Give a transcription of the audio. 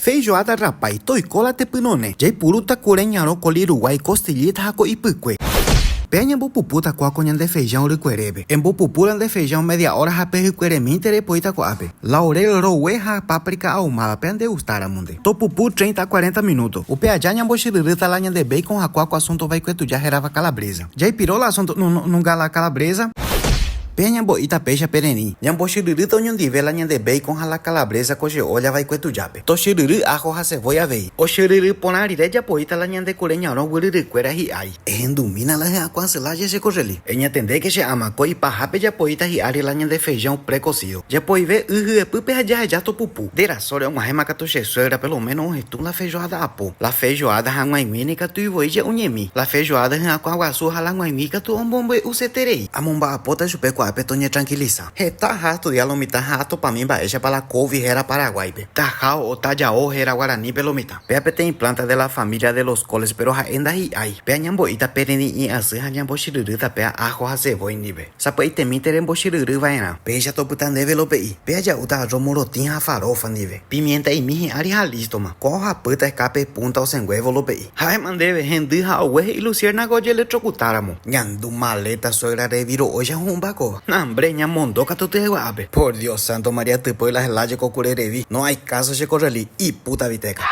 Feijoada rapái, toiko la tepynone. Jaipurúta kure ñarõ koli ruguái costillita ha ko ipykue. Péa ñambopupúta kóa ko ñande feijão rykuerépe. Embopupu la nde feijão media hora ha pe hykueremínte repoíta ko'ápe. Laurel rogue ha paprika ahumada péa ndegustáramo nde. Topupu treinta a cuarenta minuto. Upe aja ñambochyryrýta la ñande bacon ha kóa ko asunto vaikue tuja hérava calabresa. Jaipiro la asunto nunga la calabresa. Péa ñambo'íta péicha pererĩ. Ñambochyryrýta oñondive la ñande bacon ha la calabresa ko che olla vaikue tujápe. Tochyryry ajo ha cebolla avei. Ochyryry porã rire japoíta la ñande kure ñarõ guyryrykuéra hi'ái. Ehendumína la hyakuã syláje che korreli. Eñatendéke che ama, ko ipahápe japoíta hi'ári la ñande feijão precocido. Japoive y hyepýpe ha jaheja topupu. Nde rasóre og̃uahẽma katu che suegra pe lo méno ohetũ la feijoada apo. La feijoada ha g̃uaig̃ui nikatui voi je'uñemi. La feijoada hyakuã guasu ha la g̃uaig̃ui katu ombombe'useterei. Amomba'apóta chupe kuaápe toñetranquilisa. Heta aha astudia lo mitã ha atopami mba'éichapa la kóvi héra Paraguáipe. Tajao o tajao héra guaranípe lo mitã. Péa peteĩ planta de la familia de los coles péro ha'e ndahi'ái. Péa ñambo'íta pererĩ'i asy ha ñambochyryrýta péa ajo ha sevói ndive. Sapy'aitemínte rembochyryrý va'erã. Péicha topyta ndéve lope'i. Péa ja'úta arroz morotĩ ha farofa ndive. Pimienta'imi hi'ári ha lístoma. Kóa ohapýta escape punta osẽnguévo lope'i. Ha'éma ndéve, hendy ha ogue he'i luciérnago ojelectrocutáramo. Ñandu maleta suegra reviro'óicha hu'ũmba kóva. Nambre, ñamondo katu tyegua'ápe. Por Dios santo María Typói la heláje ko kure revi. No hay caso che korreli, ipúta viteca.